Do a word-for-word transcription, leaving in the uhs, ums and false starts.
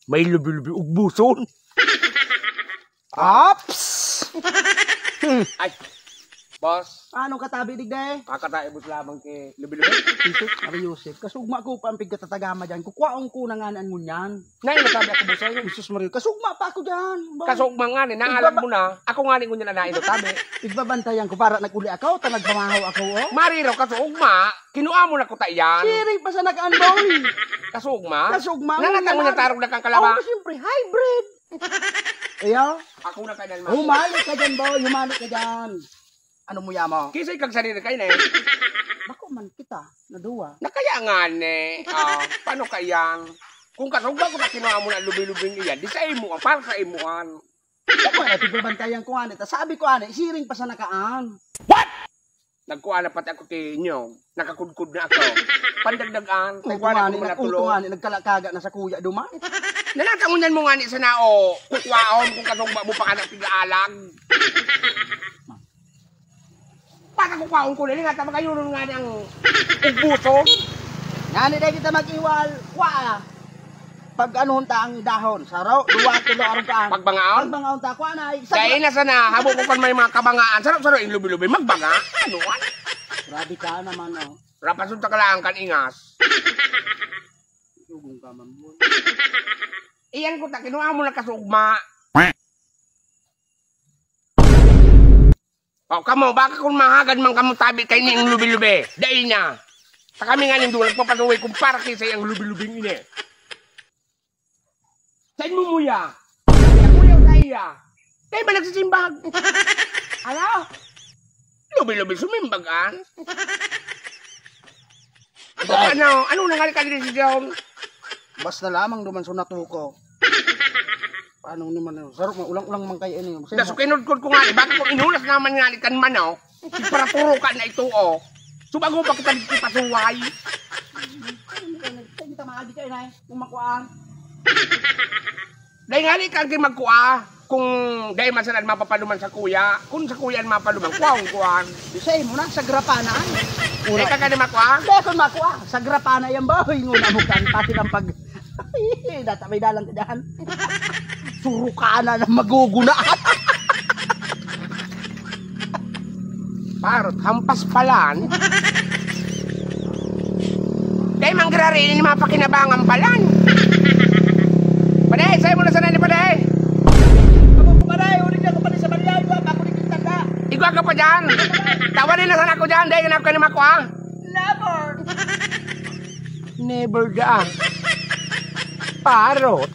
May lubi-lubi ugbuson. Ops! Ay, boss, Ano katabi, digday? Kakataibot lamang kay lubi-lubi. Yusuf, Ari Yusuf, kasugma ko pa ang pigkatatagama dyan. Kukwaon ko na nga ang ngunyan. Nay, nasabi ako, boss, sa'yo. Jesus Maria, kasugma pa ako dyan. Ba- Kasugma nga ni, naalam mo na. Ako nga ni ngunyan na nain tabi. Igbabantayan ko para nag-uli ako, ta nagmamahaw ako, oh. Mariro, kasugma. Kinuha mo na ko ta iyan. Siring pa sa nakaan, boy. Kasugma. Kasugma, Nanata mo ngunyan na tarog na kang kalaba. Oh, siyempre, hybrid. Iya, Ako na kainan mo. humali ka dyan, boy. Humali ka dyan. Ano mo yamo? Kisay kag sarili kayo na eh. Bako man kita, na duwa. Nakaya nga ni. Ah, paano kayang? Kung kasugma ko na kinuha mo na lubi-lubing iyan, di sa imo, para sa imuan. Ako na, tigbabantayan ko nga nito. Sabi ko, ano, siring pa sa nakaan. Nagkuha na pati ako kay inyo. Nakakudkod na ako. Pandagdagan. Ay, Nagkuha na kumani, ako mga nag-, tulo. kumani, nagkalakaga na sa kuya duman. Nanatangunan mo nga ni sana o kukwaon kung kasugma mo pa ka ng tig-aalag. Baka kukwaon ko na, nga ta magayunon nga ng ugbuson. Ngani dai kita mag-iwal, kwa. Pag anuhon ta ang dahon, saro, duwa, tulo, arong kaan. Pagbangaon? Pagbangaon ta, kwa na. Isa Dahil na sana, habo ko pa may mga kabangaan. Sarap-sarap yung lubi-lubi. Magbanga. Ano? Grabe ka naman, oh. Rapasun ta kalaan kan ingas. Sugong ka man, boy. Iyan ko ta, kinuha mo na kasugma. O kamo, baka kung mahagad man kamo tabi kay ning lubi-lubi. Dai niya. Ta kami nga nindo, nagpapasuway kung para kisay ang lubi-lubing ini. Sa inyo muya. Kuya sa iya. Kaya ba nagsisimbag? Ano? Lubi-lubi, sumimbag an. Ano? Ano na nga ka desisyon? Basta lamang duman sa natuko. Paano naman yun? Sarap mo, ulang-ulang man kayo ini. Daso kinudkod ko nga, eh, bakit mo inunas naman nga ni kan manok? Iparaturo ka na ito, oh. Subago pa kita dito pasuway. Kita maagi kayo na eh, kung makuhaan. Dahil nga ni kan magkuha, kung dahil masalan mapapaluman sa kuya, kung sa kuya ang mapaluman, kuha ang kuha. Sa imo na, sa grapanan. Dahil ka ka na makuha? Dahil kung makuha, sa grapana yan ba? Hoy, nguna mo kan, pati ng pag... Data may dalang ka dyan. Surukana na maguguna. Parot, hampas palan. Dahil manggirari, ini mapakinabangan palan. Paday, sa'yo mo na sana ni Paday. Ako ko maray, ulit ako pa rin sa balyaw, iwa pa ako ni Quintana. Igwa ka pa dyan. Tawarin na sana ako dyan, dahil ganap ka ni makuha. Never! Never da. Parot.